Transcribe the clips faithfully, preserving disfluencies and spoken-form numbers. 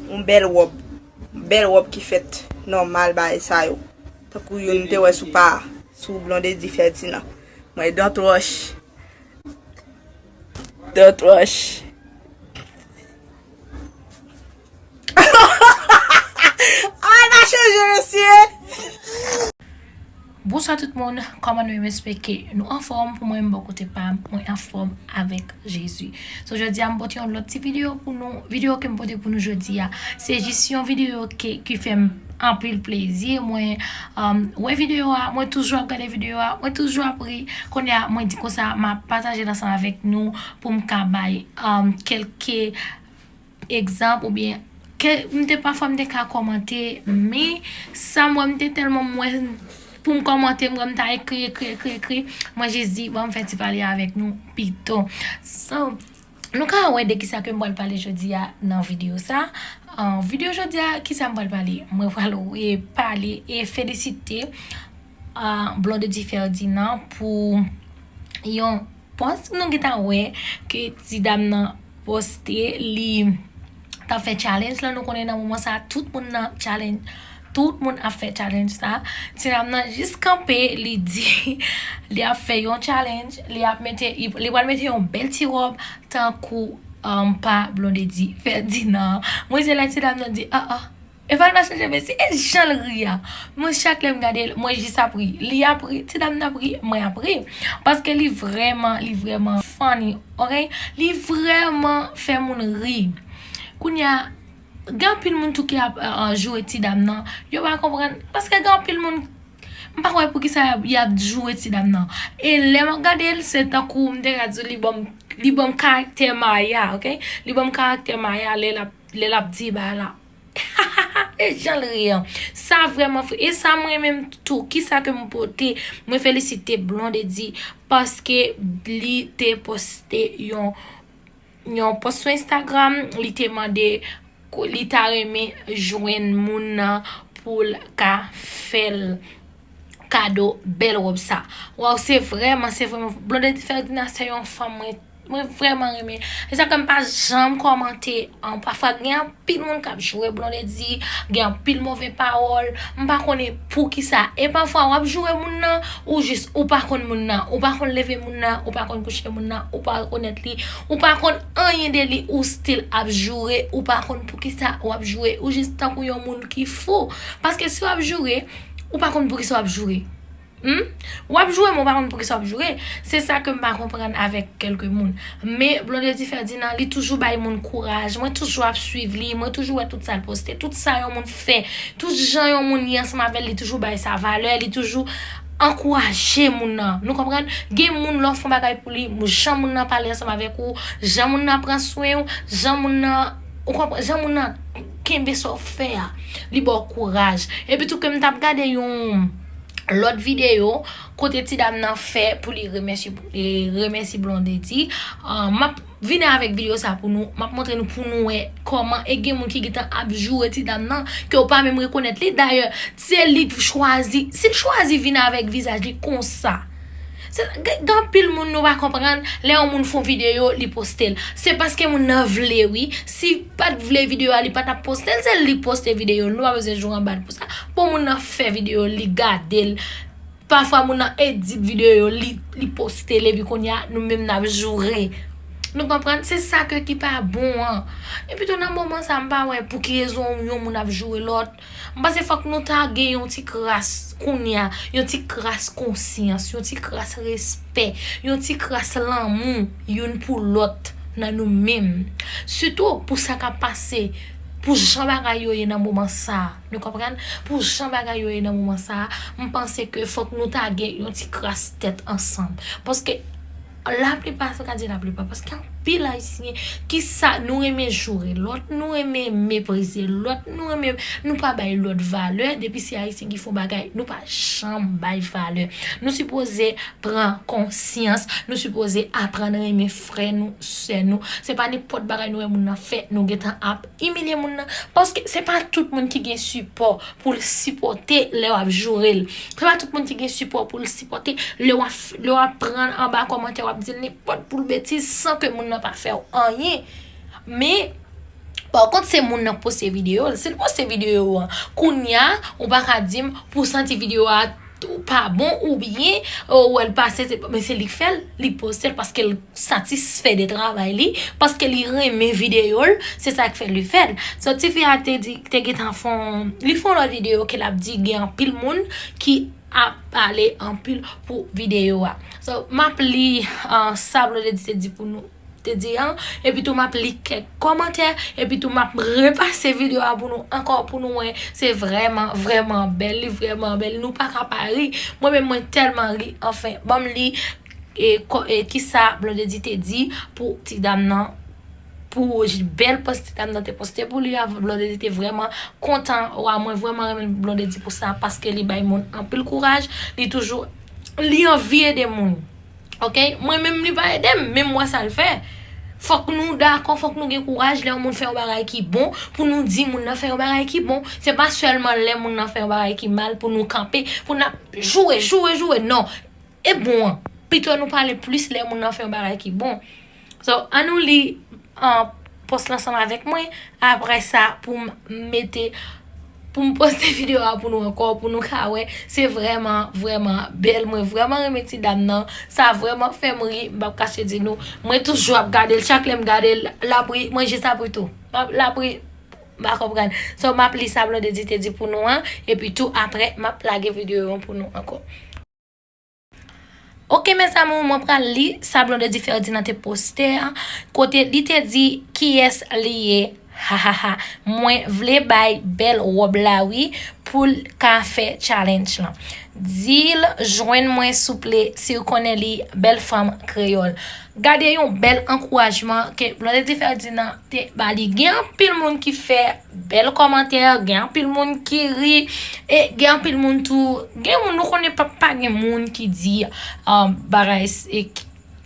Yon bèl wòb. Bèl wòb ki fèt nòmal bagay sa yo. Tankou youn te wè sou pa, sou Blondedy Ferdinand. Mwen dan twòch. Dan twòch. Ay, pa chanje, mesye! Bonswa tout moun, kòman nou ye? M espere ke nou anfòm. Pou mwen, m bò kote pa m, mwen anfòm avèk Jezi. So, jodi a, m pote yon lòt ti videyo pou nou. Videyo ke m pote pou nou jodi a, se jis yon videyo ke, ki fè m anpil plezi. Mwen, um, wè videyo a, mwen toujou ap gade videyo a, mwen toujou ap ri. Kounye a, mwen di konsa, m ap pataje l ansanm avèk nou pou m ka bay, um, kèlke egzanp oubyen ke m te pafwa m te ka kòmante, men sa m wè m te tèlman mwen pou m kòmante, m wè m ta ekri, ekri, ekri, ekri, mwen jis di, bon, m fè ti pale avèk nou pito. So, nou ka wè de kisa ke m pral pale jodi a nan videyo sa. An videyo jodi a, kisa m pral pale? Mwen pral, e, pale e felisite, a, Blondedy Ferdinand pou yon pòs nou gentan wè ke ti dam nan poste, li t ap fè challenge lan. Nou konnen nan moman sa, tout moun nan challenge, tout moun ap fè challenge sa. Ti dam nan jis kanpe, li di li ap fè yon challenge, li ap mete, li, li pral mete yon bèl ti wòb tankou, um, pa Blondedy Ferdinand. Mwen se lè ti dam nan di, ah, ah, e pa l pa chanje, men se, e jan l ri a. Mwen, chak lè m gade l, mwen jis ap ri. Li ap ri, ti dam nan ap ri, mwen ap ri. Paske li vrèman, li vrèman funny, ok? Li vrèman fè moun ri. Kounye a, gen anpil moun tou ki ap, euh, euh, joure ti dam nan. Yo pa konprann. Paske gen anpil moun, m pa wè poukisa y ap, y ap joure ti dam nan. E lè m ap gade l, se tankou m te ka di w li ban m, li ban m karaktè Maya, ok? Li ban m karaktè Maya lè l ap, lè l ap di bagay la. E jan l ri an. Sa vrèman fre. E sa mwen menm tou. Kisa ke m pote? Mwen felisite Blondedy paske li te poste yon, yon post sou Instagram. Li te mande, ko-, li ta renmen jwenn moun nan pou l ka fè l kado bèl wòb sa. Waw, se vrèman, se vrèman. Blondedy Ferdinand se yon fanm mwen, mwen vrèman renmen. Se sa ke m pa janm kòmante. An, pafwa gen anpil moun k ap joure Blondedy, gen anpil move pawòl. M pa konnen poukisa. E pafwa w ap joure moun nan, ou jis, ou pa konn moun nan, ou pa konn leve moun nan, ou pa konn kouche moun nan, ou pa rekonèt li, ou pa konn anyen de li, ou still ap joure, ou pa konn poukisa w ap joure, ou jis tankou yon moun ki fou. Paske si w ap joure, ou pa konn poukisa w ap joure. Hmm? W ap joure, men w pa konn poukisa w ap joure. Se sa ke m pa konprann avèk kèlke moun. Men Blondedy Ferdinand, li toujou bay moun kouraj. Mwen toujou ap swiv li. Mwen toujou wè tout sa l poste. Tout sa yon moun fè. Tout jan yon moun ye ansanm avè l, li toujou bay sa valè. Li toujou ankouraje moun nan. Nou konprann? Gen moun, lè w fè yon bagay pou li, jan moun nan pale ansanm avèk ou, jan moun nan pran swen w, jan moun nan, ou konprann, jan moun nan kenbe sa w fè a, li ba w kouraj. Epi tou ke m t ap gade yon lòt videyo kote ti dam nan fè pou li remèsye, e, remèsye Blondedy. Ah, m ap vini avèk videyo sa pou nou. M ap montre nou pou nou wè kòman e gen moun ki gentan ap joure ti dam nan, ke w pa menm rekonèt li. Dayè, se li k chwazi. Si l chwazi vin avèk vizaj li konsa, se, gen, gen anpil moun nou pa konprann, lè yon moun fè yon videyo, li poste l. Se paske moun nan vle, wi. Si pa t vle videyo a, li pa t ap poste l. Se li k poste videyo. Nou pa bezwen joure anba l pou sa. Bon, moun nan fè videyo, li gade l. Pafwa moun nan edit videyo yo, li, li poste l, epi kounye a, nou menm n ap joure. Nou konprann? Se sa ke ki pa bon an. Epi tou nan moman sa, m pa wè pou ki rezon yon moun ap joure lòt. M panse fòk nou ta gen yon ti kras kounye a, yon ti kras konsyans, yon ti kras respè, yon ti kras lanmou youn pou lòt nan nou menm. Sitou pou sa k ap pase, pou jan bagay yo ye nan moman sa a. Nou konprann? Pou jan bagay yo ye nan moman sa a, m panse ke fòk nou ta gen yon ti kras tèt ansanm. Paske laplipa, se ka di laplipa, paske anpil Ayisyen, kisa nou renmen joure lòt, nou renmen meprize lòt, nou renmen, nou pa bay lòt valè. Depi se Ayisyen ki fè yon bagay, nou pa janm bay valè. Nou sipoze pran konsyans, nou sipoze aprann renmen frè nou, sè nou. Se pa nenpòt bagay nou wè moun nan fè, nou gentan ap imilye moun nan. Paske se pa tout moun ki gen sipò pou l sipòte lè w ap joure l. Se pa tout moun ki gen sipò pou l sipòte lè w ap, lè w ap pran anba kòmantè, w ap di l nenpòt boul betiz san ke moun nan pa fè w anyen. Men, Pakont, se moun nan poste videyo l. Si l poste videyo an, kounye a, ou pa ka di m pou santi videyo a tou pa bon oubyen ou wè l pase, se, men se li k fè l, li poste l paske l satisfè de travay li, paske li renmen videyo l, se sa k fè li fè l. So, tifi a te di, te gentan fè yon, li fè yon lòt videyo ke l ap di gen anpil moun ki ap pale anpil pou videyo a. So, m ap li, uh, sa Blondedy te di pou nou, te di an, epi tou m ap li kèk kòmantè, epi tou m ap repase videyo a pou nou ankò, pou nou wè, se vrèman, vrèman bèl, li vrèman bèl, nou pa ka pa ri. Mwen menm, mwen tèlman ri, anfen, ban m li, e, kò-, e, kisa Blondedy te di pou ti dam nan, pou j-, bèl pòs ti dam nan te poste pou li a, Blondedy te vrèman kontan, wa, mwen vrèman renmen Blondedy pou sa, paske li bay moun anpil kouraj, li toujou, li anvi ede moun. Ok, mwen menm li pa ede m, men m wè sa l fè. Fòk nou dakò, fòk nou gen kouraj lè yon moun fè yon bagay ki bon, pou nou di moun nan fè yon bagay ki bon. Se pa sèlman lè moun nan fè yon bagay ki mal pou nou kanpe, pou n ap joure, joure, joure. Non, e bon an. Pito nou pale plis lè moun nan fè yon bagay ki bon. So, ann nou li, uh, pòs la ansanm avèk mwen. Apre sa, pou m mete, pou m poste videyo a pou nou ankò, pou nou ka wè. Se vrèman, vrèman bèl. Mwen vrèman renmen ti dam nan. Sa vrèman fè m ri. M p ap kache di nou. Mwen toujou ap gade l. Chak lè m gade l, l ap ri. Mwen jis ap ri tou. M ap, l ap ri. M pa konprann. So, m ap li sa Blondedy te di pou nou an. Epi tou, apre, m ap lage videyo an pou nou ankò. Ok, mes amours, mwen pral li sa Blondedy Ferdinand te poste a, kote li te di kiyès li ye. Hahaha. Mwen vle bay bèl wòb la wi, pou l ka fè challenge lan. Di l jwenn mwen souple, si w konnen li, bèl fanm kreyòl. Gade yon bèl ankourajman ke Blondedy Ferdinand te ba li. Gen anpil moun ki fè bèl kòmantè, gen anpil moun ki ri, e gen anpil moun tou, gen moun nou konnen pa, pa gen moun ki di, um, bagay, e,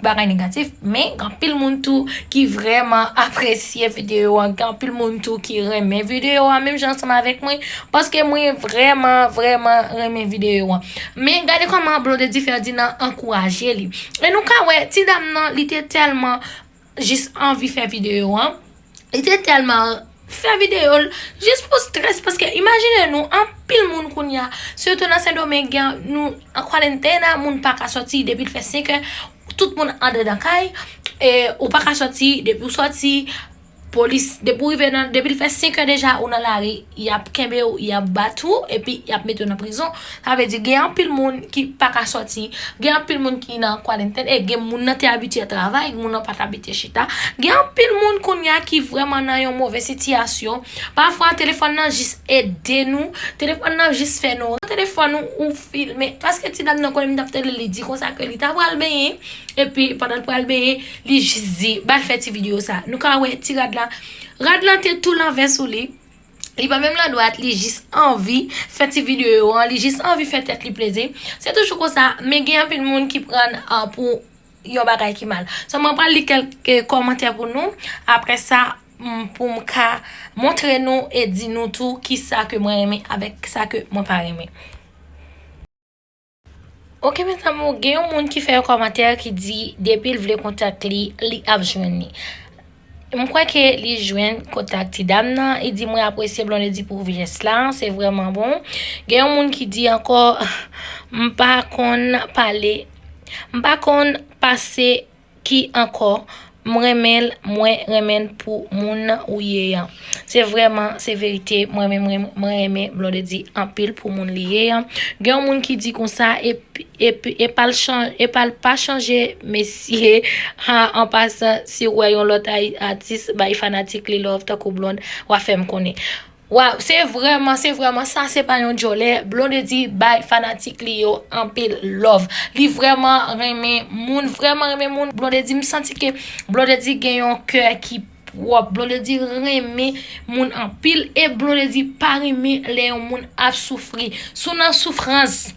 bagay negatif, men gen anpil moun tou ki vrèman apresye videyo an, gen anpil moun tou ki renmen videyo an, menm jan ansanm avèk mwen, paske mwen vrèman, vrèman renmen videyo an. Men gade kòman Blondedy Ferdinand ankouraje li. E nou ka wè, ti dam nan, li te tèlman jis anvi fè videyo an. Li te tèlman fè videyo l jis pou strès, paske imajine nou, anpil moun kounye a, sitou nan Sendomeng, gen, nou an kwarantèn, moun pa ka sòti, depi l fè senk è, tout moun andedan kay, e ou pa ka sòti, depi w sòti, polis, depi w rive nan, depi l fè senk è deja, ou nan lari, y ap kenbe w, y ap bat ou, epi y ap mete w nan prizon. Sa vle di, gen anpil moun ki pa ka sòti, gen anpil moun ki nan kwarantèn, e gen moun nan te abitye travay, moun nan pa t abitye chita. Gen anpil moun kounye a ki vrèman nan yon move sitiyasyon. Pafwa, telefòn nan jis ede nou, telefòn nan jis fè nou. Telefòn ou, ou filme. Paske ti dam nan konnen m t ap tande li di konsa ke li ta pral benyen, epi pandan l pral benyen, li jis di, ba l fè ti videyo sa. Nou ka wè ti rad la. Rad la te tou lanvè sou li. Li pa menm landwat, li jis anvi fè ti videyo an, li jis anvi fè tèt li plezi. Se toujou konsa, men gen anpil moun ki pran, ah, pou yon bagay ki mal. So, mwen pral li kèk, eh, kòmantè pou nou. Apre sa, m, pou m ka montre nou e di nou tou kisa ke mwen renmen avèk sa ke mwen pa renmen. Ok, mes amours, gen yon moun ki fè yon kòmantè ki di depi l vle kontak li, li ap jwenn li. M kwè ke li jwenn kontak ti dam nan. Li di, mwen apresye Blondedy pou jès la, se vrèman bon. Gen yon moun ki di ankò, m pa konn pale, m pa konn pase ki ankò, m renmen l, mwen renmen l pou moun ou ye an. Se vrèman, se verite, mwen menm, mwen, mwen renmen Blondedy anpil pou moun li ye an. Gen yon moun ki di konsa, e, e, e pa l chan-, e pa l pa chanje, mesye, ha, an pasan, si w wè yon lòt ay-, atis bay fanatik li love tankou Blonde, w a fè m konnen. Waw, se vrèman, se vrèman, sa se pa yon djòlè. Blondedy bay fanatik li yo anpil love. Li vrèman renmen moun, vrèman renmen moun. Blondedy, m santi ke Blondedy gen yon kè ki pwòp. Blondedy renmen moun anpil e Blondedy pa renmen lè yon moun ap soufri. Si w nan soufrans,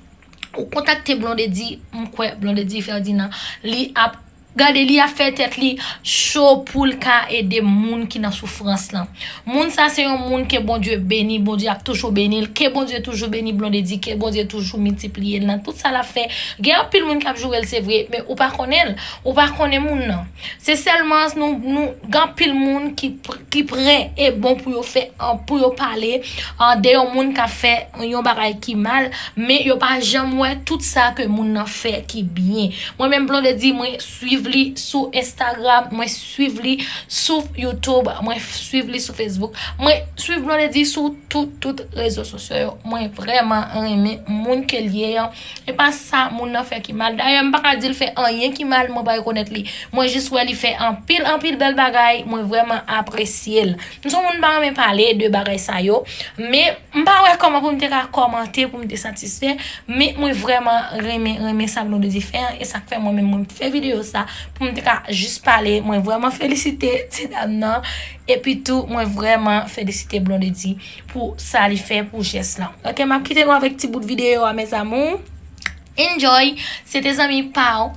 ou kontakte Blondedy, m kwè Blondedy Ferdinand, li ap Gade, li ap fè tèt li cho pou l ka ede moun ki nan soufrans lan. Moun sa se yon moun ke Bondye beni, Bondye ap toujou beni l, ke Bondye toujou beni Blondedy, ke Bondye toujou miltipliye l nan tout sa l ap fè. Gen anpil moun k ap joure l, se vre, men ou pa konnen l, ou pa konnen moun nan. Se sèlman nou, nou, gen anpil moun ki, pr- ki prè e bon pou yo fè, an, pou yo pale, an, de yon moun k ap fè yon bagay ki mal, men yo pa janm wè tout sa ke moun nan fè ki byen. Mwen menm Blondedy, mwen swiv li sou Instagram, mwen swiv li sou YouTube, mwen swiv li sou Facebook, mwen swiv Blondedy sou tout, tout rezo sosyo yo. Mwen vrèman renmen moun ke l ye an. E pa sa moun nan fè ki mal. Dayè, m pa ka di l fè anyen ki mal, mwen pa rekonèt li. Mwen jis wè li fè anpil, anpil bèl bagay, mwen vrèman apresye l. M se yon moun m pa renmen pale de bagay sa yo, men m pa wè kòman pou m te ka kòmante, pou m te satisfè, men mwen vrèman renmen, renmen sa Blondedy fè an, e sa k fè mwen menm mwen fè videyo sa, pou m te ka jis pale. Mwen vrèman felisite ti dam nan, epi tou mwen vrèman felisite Blondedy pou sa li fè, pou jès lan. Ok, m ap kite nou avèk ti bout videyo a, mes amours. Enjoy, se te zanmi pa w,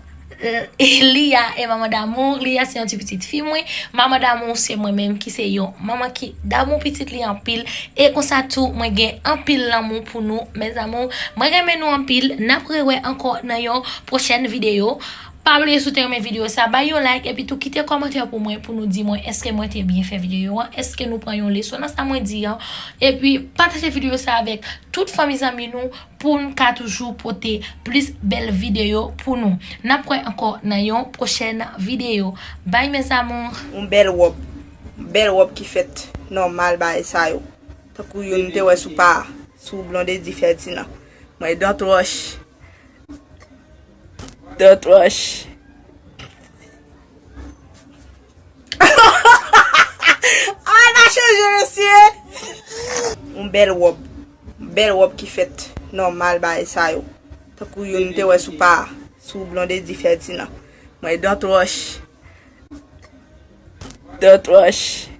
euh, Lia e Manman Damou. Lia se yon ti pitit fi mwen. Manman Damou se mwen menm ki se yon manman ki damou pitit li anpil. E konsa tou, mwen gen anpil lanmou pou nou, mes amours. Mwen renmen nou anpil. N ap rewè ankò nan yon pwochèn videyo. Pa bliye si w te renmen videyo sa, bay yon like, epi tou kite kòmantè pou mwen, pou nou di mwen èske mwen te byen fè videyo an, èske nou pran yon leson nan sa mwen di an, epi pataje videyo sa avèk tout fanmi zanmi nou pou n ka toujou pote plis bèl videyo pou nou. N ap wè ankò nan yon pwochèn videyo. Bye mes amours. Yon bèl wòb, bèl wòb ki fèt nòmal bagay sa yo. Tankou youn te wè sou pa, sou Blondedy Ferdinand. Mwen Don Roche. Don Roche. Ah, n a chanje, mesye! Yon bèl wòb. Bèl wòb ki fèt nòmal bagay sa yo. Tankou youn te wè sou pa, sou Blondedy Ferdinand. Mwen Don Roche. Don Roche.